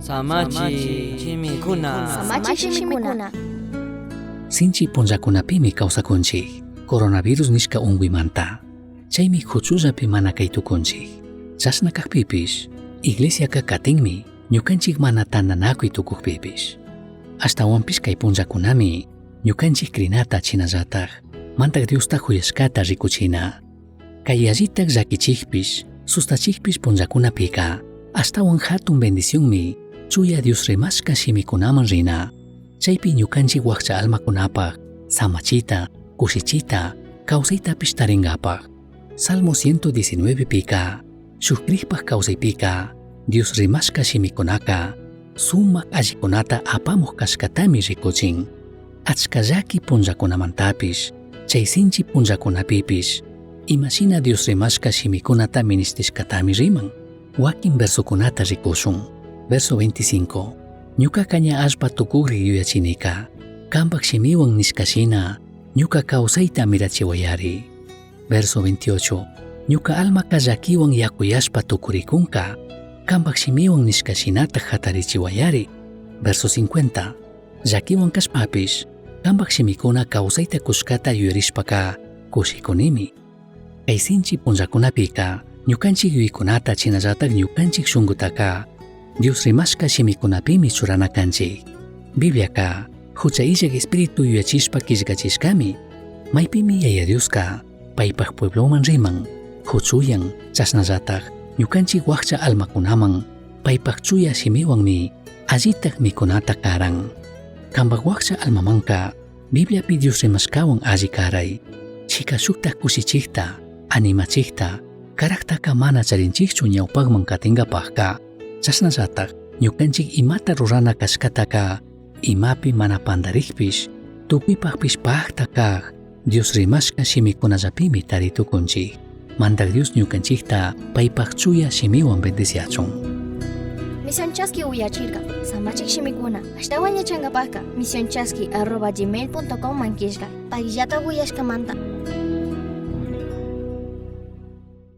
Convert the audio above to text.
Samachi shimikuna. Samachi shimikuna. Sinchi punllacunapimi causacunchij, coronavirus nishca ungüimanta. Chaimi juchullapi mana cai tucunchij. Chashna cajpipish, iglesiaca catinmi ñucanchij mana tandanacui tucujpipish. Ashtahuanpish cai punllacunami ñucanchij crinata shinallataj Mandaj Diosta juyashcata ricuchina. Cai yallitaj llaquichijpish, sustachijpish punllacunapica ashtahuan jatun bendicionmi chuya Dios rimashca shimicunaman rina. Chaipi ñucanchij huajcha almacunapaj samachita, cushichita, causaitapish taringapaj. Salmo 119 pica, shuj crijpaj causaipica, Dios rimashca shimicunaca sumaj allicunata apamuj cashcatami ricuchin. Achca llaqui punllacunamantapish, chai sinchi punllacunapipish, imashina Dios rimashca shimicunata minishtishcatami riman. Huaquin versocunata ricushun. Verso 25. Ñucaca ña allpa tucugri yuyachinica, cambaj shimihuan nishca shina, ñuca causaita mirachihuayari. Verso 28. Ñuca almaca llaquihuan yacuyashpa tucuricunca, cambaj shimihuan nishca shinataj jatarichihuayari. Verso 50. Llaquihuan cashpapish, cambaj shimicuna causaita cushcata yuyarishpaca cushicunimi. Cai sinchi punllacunapica, ñucanchij yuyaicunata shinallataj ñucanchij shungutaca Dios rimashca shimicunapimi churana canchij. Bibliaca jucha illaj espíritu yuyachishpa quillcachishcami. Maipimi Yaya Diosca paipaj puebloman riman, juchuyan, chashnallataj ñucanchij huajcha almacunaman paipaj chuya shimihuanmi allitaj micunata caran. Cambaj huajcha almamanca Bibliapi Dios rimashcahuan alli carai. Chica shujtaj cushichijta, animachijta, carajtaca mana charinchijchu ñaupajman catingapajca. Chashnallataj ñucanchij imata rurana cashcataca imapi mana pandarijpish, tucuipajpish pajta caj Dios rimashca shimicunallapimi tari tucunchij. Mandaj Dios ñucanchijta paipaj chuya shimihuan bendiciachun. Misión Chaski uyachirka, samachik shimikuna, ashtawan yachangapajka, misionchaski@gmail.com man killka, payllata uyashkamanta.